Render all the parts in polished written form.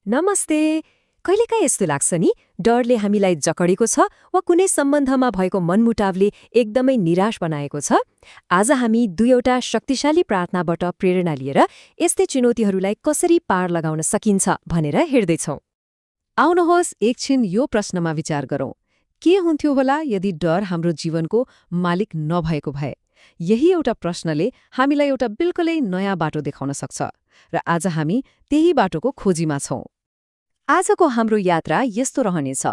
नमस्ते। कहिलेकाहीँ यस्तो लाग्छ नि, डरले हामीलाई जकडेको छ वा कुनै सम्बन्धमा भएको मनमुटावले एकदमै निराश बनाएको छ। आज हामी दुईवटा शक्तिशाली प्रार्थनाबाट प्रेरणा लिएर यस्तै चुनौतीहरूलाई कसरी पार लगाउन सकिन्छ भनेर हेर्दैछौँ। आउनुहोस् एकछिन यो प्रश्नमा विचार गरौँ। के हुन्थ्यो होला यदि डर हाम्रो जीवनको मालिक नभएको भए? यही एउटा प्रश्नले हामीलाई एउटा बिल्कुलै नयाँ बाटो देखाउन सक्छ र आज हामी त्यही बाटोको खोजीमा छौँ। आजको हाम्रो यात्रा यस्तो रहनेछ।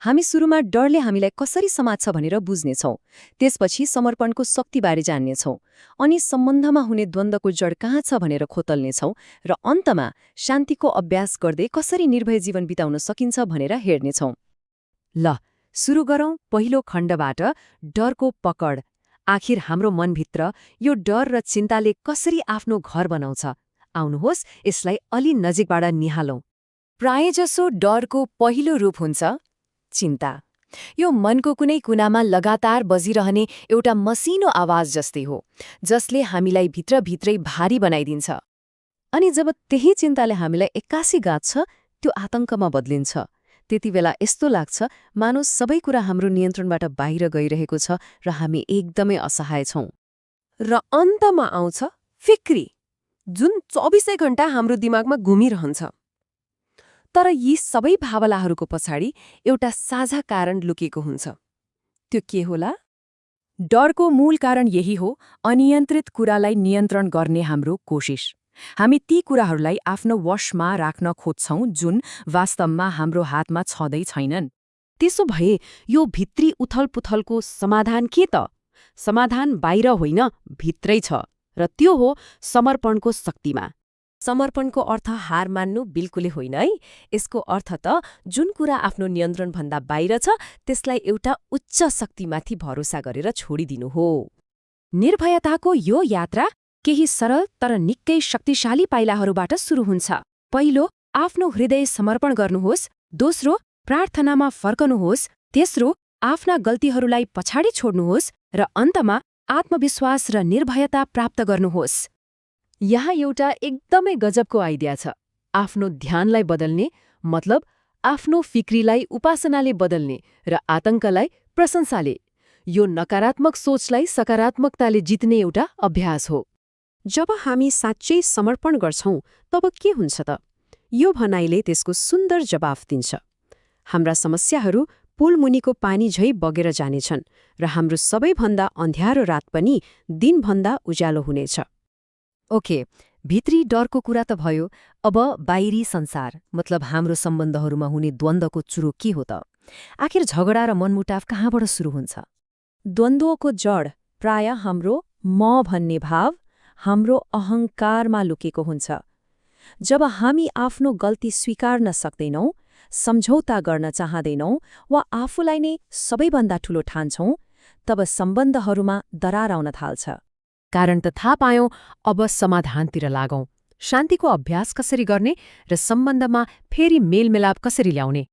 हामी सुरुमा डरले हामीलाई कसरी समात्छ भनेर बुझ्नेछौँ। त्यसपछि समर्पणको शक्तिबारे जान्नेछौँ। अनि सम्बन्धमा हुने द्वन्द्वको जड कहाँ छ भनेर खोतल्नेछौँ र अन्तमा शान्तिको अभ्यास गर्दै कसरी निर्भय जीवन बिताउन सकिन्छ भनेर हेर्नेछौँ। ल, सुरु गरौँ पहिलो खण्डबाट, डरको पकड। आखिर हाम्रो मनभित्र यो डर र चिन्ताले कसरी आफ्नो घर बनाउँछ? आउनुहोस् यसलाई अलि नजिकबाट निहालौँ। प्रायजसो डरको पहिलो रूप हुन्छ चिन्ता। यो मनको कुनै कुनामा लगातार बजिरहने एउटा मसिनो आवाज जस्तै हो, जसले हामीलाई भित्रभित्रै भारी बनाइदिन्छ। अनि जब त्यही चिन्ताले हामीलाई एक्कासी गाँच्छ, त्यो आतंकमा बदलिन्छ। त्यति बेला यस्तो लाग्छ मानव सबै कुरा हाम्रो नियन्त्रणबाट बाहिर गइरहेको छ र हामी एकदमै असहाय छौँ। र अन्तमा आउँछ फिक्री, जुन 24 घण्टा हाम्रो दिमागमा घुमिरहन्छ। तर यी सबै भावनाहरूको पछाडि एउटा साझा कारण लुकेको हुन्छ। त्यो के होला? डरको मूल कारण यही हो, अनियन्त्रित कुरालाई नियन्त्रण गर्ने हाम्रो कोसिस। हामी ती कुराहरूलाई आफ्नो वशमा राख्न खोज्छौं जुन वास्तवमा हाम्रो हातमा छँदै छैनन्। त्यसो भए यो भित्री उथलपुथलको समाधान के त? समाधान बाहिर होइन, भित्रै छ, र त्यो हो समर्पणको शक्तिमा। समर्पणको अर्थ हार मान्नु बिल्कुलै होइन है। यसको अर्थ त जुन कुरा आफ्नो नियन्त्रणभन्दा बाहिर छ त्यसलाई एउटा उच्च शक्तिमाथि भरोसा गरेर छोडिदिनु हो। निर्भयताको यो यात्रा केही सरल तर निकै शक्तिशाली पाइलाहरूबाट सुरु हुन्छ। पहिलो, आफ्नो हृदय समर्पण गर्नुहोस्। दोस्रो, प्रार्थनामा फर्कनुहोस्। तेस्रो, आफ्ना गल्तीहरूलाई पछाडि छोड्नुहोस्। र अन्तमा आत्मविश्वास र निर्भयता प्राप्त गर्नुहोस्। यहाँ एउटा एकदमै गजबको आइडिया छ। आफ्नो ध्यानलाई बदल्ने, मतलब आफ्नो फिक्रीलाई उपासनाले बदल्ने र आतंकलाई प्रशंसाले। यो नकारात्मक सोचलाई सकारात्मकताले जित्ने एउटा अभ्यास हो। जब हामी साँच्चै समर्पण गर्छौं तब के हुन्छ त? यो भनाइले त्यसको सुन्दर जवाफ दिन्छ। हाम्रा समस्याहरू पुलमुनिको पानी झै बगेर जानेछन् र हाम्रो सबैभन्दा अन्ध्यारो रात पनि दिनभन्दा उज्यालो हुनेछ। ओके, भित्री डरको कुरा त भयो। अब बाहिरी संसार, मतलब हाम्रो सम्बन्धहरूमा हुने द्वन्द्वको चुरो के हो त? आखिर झगडा र मनमुटाव कहाँबाट सुरु हुन्छ? द्वन्द्वको जड प्राय हाम्रो म भन्ने भाव, हाम्रो अहङ्कारमा लुकेको हुन्छ। जब हामी आफ्नो गल्ती स्वीकार्न सक्दैनौं, सम्झौता गर्न चाहँदैनौं वा आफूलाई नै सबैभन्दा ठूलो ठान्छौं, तब सम्बन्धहरूमा दरार आउन थाल्छ। कारण त थाहा पायौं, अब समाधानतिर लागौं। शान्तिको अभ्यास कसरी गर्ने र सम्बन्धमा फेरि मेलमिलाप कसरी ल्याउने?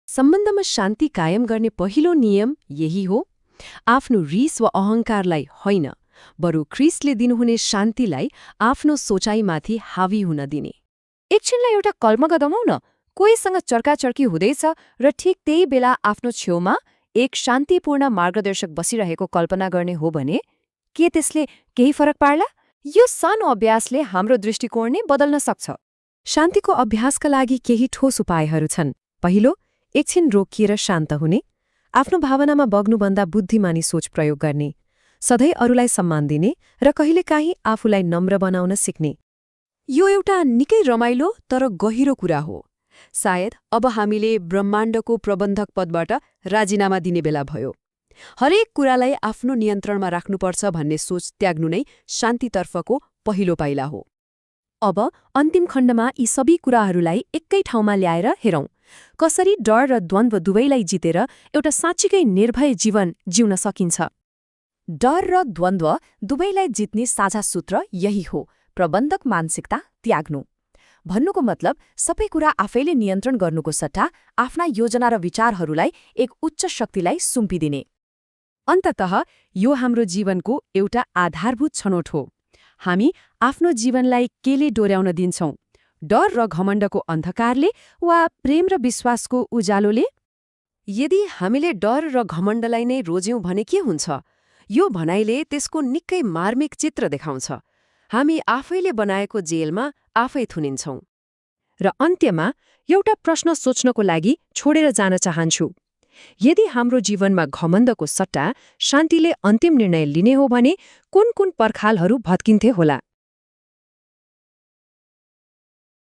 सम्बन्धमा शान्ति कायम गर्ने पहिलो नियम यही हो। आफ्नो रिस वा अहङ्कारलाई होइन, बरु ख्रिस्टले दिनुहुने शान्तिलाई आफ्नो सोचाइमाथि हावी हुन दिने। एकछिनलाई एउटा कल्पना गरौँ न। कोहीसँग चर्काचर्की हुँदैछ र ठिक त्यही बेला आफ्नो छेउमा एक शान्तिपूर्ण मार्गदर्शक बसिरहेको कल्पना गर्ने हो भने के त्यसले केही फरक पार्ला? यो सानो अभ्यासले हाम्रो दृष्टिकोण नै बदल्न सक्छ। शान्तिको अभ्यासका लागि केही ठोस उपायहरू छन्। पहिलो, एकछिन रोकिएर शान्त हुने। आफ्नो भावनामा बग्नुभन्दा बुद्धिमानी सोच प्रयोग गर्ने। सधैँ अरूलाई सम्मान दिने र कहिलेकाहीँ आफूलाई नम्र बनाउन सिक्ने। यो एउटा निकै रमाइलो तर गहिरो कुरा हो। सायद अब हामीले ब्रह्माण्डको प्रबन्धक पदबाट राजीनामा दिने बेला भयो। हरेक कुरालाई आफ्नो नियन्त्रणमा राख्नुपर्छ भन्ने सोच त्याग्नु नै शान्तितर्फको पहिलो पाइला हो। अब अन्तिम खण्डमा यी सबै कुराहरूलाई एकै ठाउँमा ल्याएर हेरौँ। कसरी डर र द्वन्द्व दुवैलाई जितेर एउटा साँच्चीकै निर्भय जीवन जिउन सकिन्छ। डर र द्वन्द्व दुवैलाई जित्ने साझा सूत्र यही हो: प्रबन्धक मानसिकता त्याग्नु। भन्नुको मतलब सबै कुरा आफैले नियन्त्रण गर्नुको सट्टा आफ्ना योजना र विचारहरूलाई एक उच्च शक्तिलाई सुम्पिदिने। अन्ततः यो हाम्रो जीवनको एउटा आधारभूत छनौट हो। हामी आफ्नो जीवनलाई केले डोर्याउन दिन्छौं? डर र घमण्डको अन्धकारले वा प्रेम र विश्वासको उज्यालोले? यदि हामीले डर र घमण्डलाई नै रोज्यौं भने के हुन्छ? यो भनाइले त्यसको निकै मार्मिक चित्र देखाउँछ। हामी आफैले बनाएको जेलमा आफै थुनिन्छौं। र अन्त्यमा एउटा प्रश्न सोच्नको लागि छोडेर जान चाहन्छु। यदि हाम्रो जीवनमा घमण्डको सट्टा शान्तिले अन्तिम निर्णय लिने हो भने कुन कुन पर्खालहरू भत्किन्थे होला?